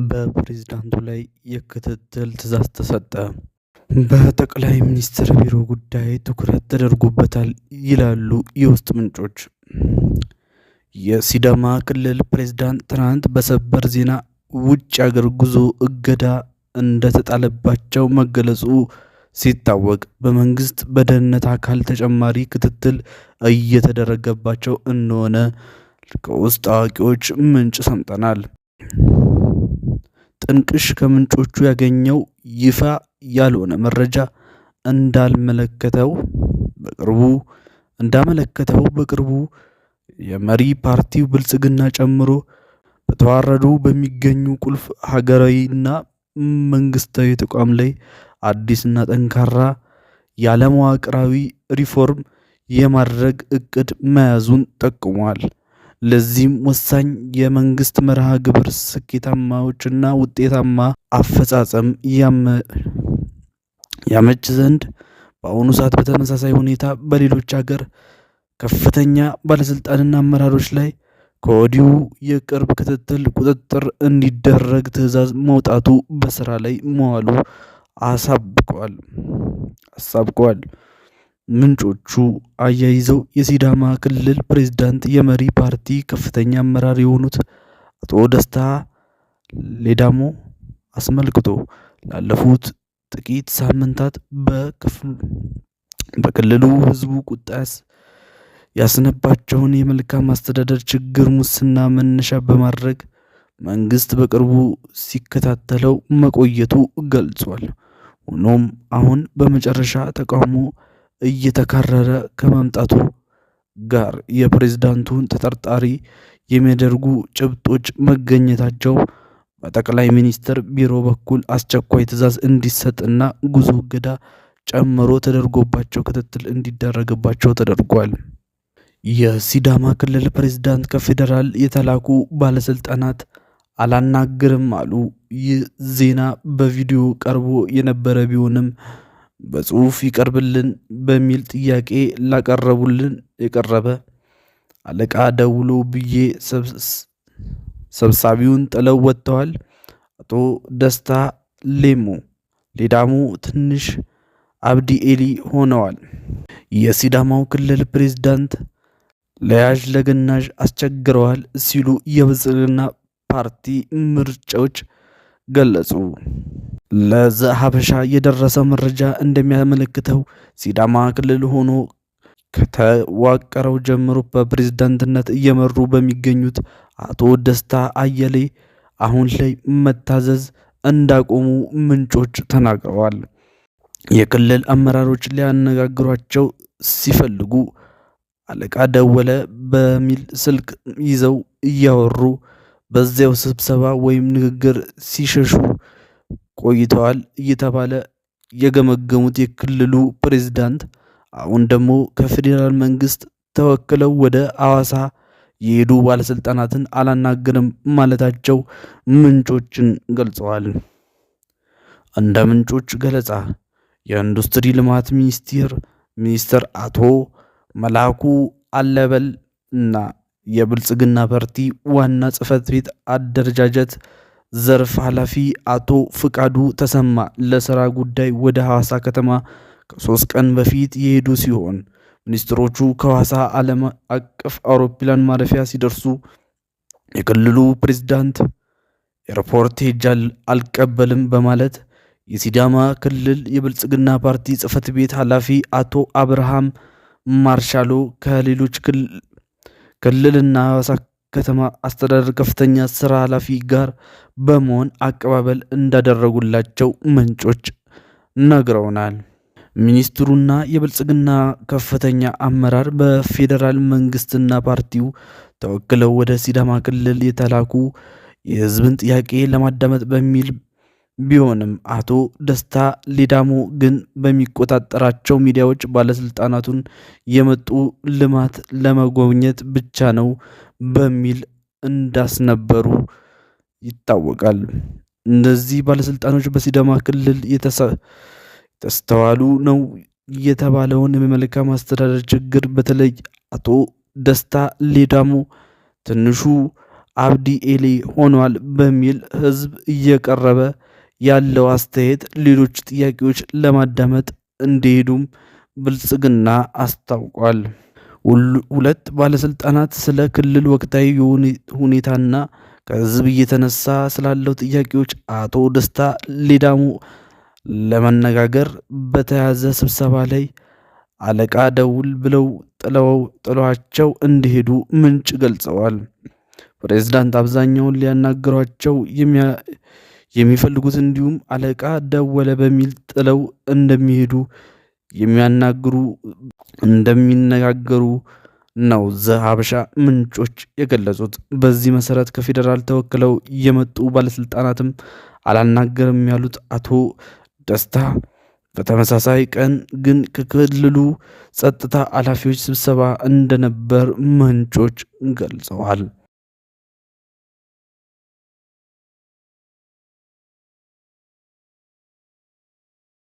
በፕሬዝዳንቱ ላይ የክትትል ትዕዛዝ ተሰጠ። በጠቅላይ ሚኒስትር ቢሮ ጉዳይ ትኩረት ተደርጎበታል ይላሉ የውስጥ ምንጮች። የሲዳማ ክልል ፕሬዝዳንት ትናንት በሰበር ዜና ውጭ አገር ጉዞ እገዳ እንደተጣለባቸው መገለጹ ሲታወቅ፣ በመንግስት በደህንነት አካል ተጨማሪ ክትትል እየተደረገባቸው እንደሆነ ከውስጥ አዋቂዎች ምንጭ ሰምተናል። ጥንቅሽ ከምንጮቹ ያገኘው ይፋ ያልሆነ መረጃ እንዳልመለከተው በቅርቡ እንዳመለከተው በቅርቡ የመሪ ፓርቲው ብልጽግና ጨምሮ በተዋረዱ በሚገኙ ቁልፍ ሀገራዊና መንግስታዊ ተቋም ላይ አዲስና ጠንካራ ያለመዋቅራዊ ሪፎርም የማድረግ እቅድ መያዙን ጠቁሟል። ለዚህም ወሳኝ የመንግስት መርሃ ግብር ስኬታማዎችና ውጤታማ አፈጻጸም ያመች ዘንድ በአሁኑ ሰዓት በተመሳሳይ ሁኔታ በሌሎች ሀገር ከፍተኛ ባለስልጣንና አመራሮች ላይ ከወዲሁ የቅርብ ክትትል ቁጥጥር እንዲደረግ ትዕዛዝ መውጣቱ በስራ ላይ መዋሉ አሳብቀዋል አሳብቀዋል። ምንጮቹ አያይዘው የሲዳማ ክልል ፕሬዝዳንት የመሪ ፓርቲ ከፍተኛ አመራር የሆኑት አቶ ደስታ ሌዳሞ አስመልክቶ ላለፉት ጥቂት ሳምንታት በክልሉ ህዝቡ ቁጣ ያስነባቸውን የመልካም አስተዳደር ችግር፣ ሙስና መነሻ በማድረግ መንግስት በቅርቡ ሲከታተለው መቆየቱ ገልጿል። ሆኖም አሁን በመጨረሻ ተቃውሞ እየተካረረ ከመምጣቱ ጋር የፕሬዝዳንቱን ተጠርጣሪ የሚያደርጉ ጭብጦች መገኘታቸው በጠቅላይ ሚኒስትር ቢሮ በኩል አስቸኳይ ትዕዛዝ እንዲሰጥና ጉዞ እገዳ ጨምሮ ተደርጎባቸው ክትትል እንዲደረግባቸው ተደርጓል። የሲዳማ ክልል ፕሬዝዳንት ከፌዴራል የተላኩ ባለስልጣናት አላናግርም አሉ። ይህ ዜና በቪዲዮ ቀርቦ የነበረ ቢሆንም በጽሁፍ ይቀርብልን በሚል ጥያቄ ላቀረቡልን የቀረበ አለቃ ደውሎ ብዬ ሰብሳቢውን ጥለው ወጥተዋል። አቶ ደስታ ሌሞ ሌዳሞ ትንሽ አብዲ ኤሊ ሆነዋል። የሲዳማው ክልል ፕሬዝዳንት ለያዥ ለገናዥ አስቸግረዋል ሲሉ የብልጽግና ፓርቲ ምርጫዎች ገለጹ። ለዘሀበሻ የደረሰው መረጃ እንደሚያመለክተው ሲዳማ ክልል ሆኖ ከተዋቀረው ጀምሮ በፕሬዝዳንትነት እየመሩ በሚገኙት አቶ ደስታ አየሌ አሁን ላይ መታዘዝ እንዳቆሙ ምንጮች ተናግረዋል። የክልል አመራሮች ሊያነጋግሯቸው ሲፈልጉ አለቃ ደወለ በሚል ስልክ ይዘው እያወሩ በዚያው ስብሰባ ወይም ንግግር ሲሸሹ ቆይተዋል እየተባለ የገመገሙት የክልሉ ፕሬዝዳንት አሁን ደግሞ ከፌዴራል መንግስት ተወክለው ወደ አዋሳ የሄዱ ባለስልጣናትን አላናግርም ማለታቸው ምንጮችን ገልጸዋል። እንደ ምንጮች ገለጻ የኢንዱስትሪ ልማት ሚኒስቴር ሚኒስትር አቶ መላኩ አለበል እና የብልጽግና ፓርቲ ዋና ጽህፈት ቤት አደረጃጀት ዘርፍ ኃላፊ አቶ ፍቃዱ ተሰማ ለስራ ጉዳይ ወደ ሐዋሳ ከተማ ከ3 ቀን በፊት የሄዱ ሲሆን፣ ሚኒስትሮቹ ከሐዋሳ ዓለም አቀፍ አውሮፕላን ማረፊያ ሲደርሱ የክልሉ ፕሬዝዳንት ኤርፖርት ሄጄ አልቀበልም በማለት የሲዳማ ክልል የብልጽግና ፓርቲ ጽህፈት ቤት ኃላፊ አቶ አብርሃም ማርሻሎ ከሌሎች ክልልና ሐዋሳ ከተማ አስተዳደር ከፍተኛ ስራ ኃላፊ ጋር በመሆን አቀባበል እንዳደረጉላቸው ምንጮች ነግረውናል። ሚኒስትሩና የብልጽግና ከፍተኛ አመራር በፌዴራል መንግስትና ፓርቲው ተወክለው ወደ ሲዳማ ክልል የተላኩ የህዝብን ጥያቄ ለማዳመጥ በሚል ቢሆንም፣ አቶ ደስታ ሌዳሞ ግን በሚቆጣጠራቸው ሚዲያዎች ባለስልጣናቱን የመጡ ልማት ለመጎብኘት ብቻ ነው በሚል እንዳስነበሩ ይታወቃል። እነዚህ ባለስልጣኖች በሲዳማ ክልል የተስተዋሉ ነው የተባለውን የመልካም አስተዳደር ችግር በተለይ አቶ ደስታ ሌዳሞ ትንሹ አብዲ ኤሌ ሆኗል በሚል ህዝብ እየቀረበ ያለው አስተያየት ሌሎች ጥያቄዎች ለማዳመጥ እንዲሄዱም ብልጽግና አስታውቋል። ሁለት ባለስልጣናት ስለ ክልል ወቅታዊ ሁኔታና ከህዝብ እየተነሳ ስላለው ጥያቄዎች አቶ ደስታ ሌዳሞ ለመነጋገር በተያዘ ስብሰባ ላይ አለቃ ደውል ብለው ጥለዋቸው እንዲሄዱ ምንጭ ገልጸዋል። ፕሬዝዳንት አብዛኛውን ሊያናግሯቸው የሚፈልጉት እንዲሁም አለቃ ደወለ በሚል ጥለው እንደሚሄዱ የሚያናግሩ እንደሚነጋገሩ ነው ዘሀበሻ ምንጮች የገለጹት። በዚህ መሰረት ከፌዴራል ተወክለው የመጡ ባለስልጣናትም አላናገርም ያሉት አቶ ደስታ በተመሳሳይ ቀን ግን ከክልሉ ጸጥታ ኃላፊዎች ስብሰባ እንደነበር ምንጮች ገልጸዋል።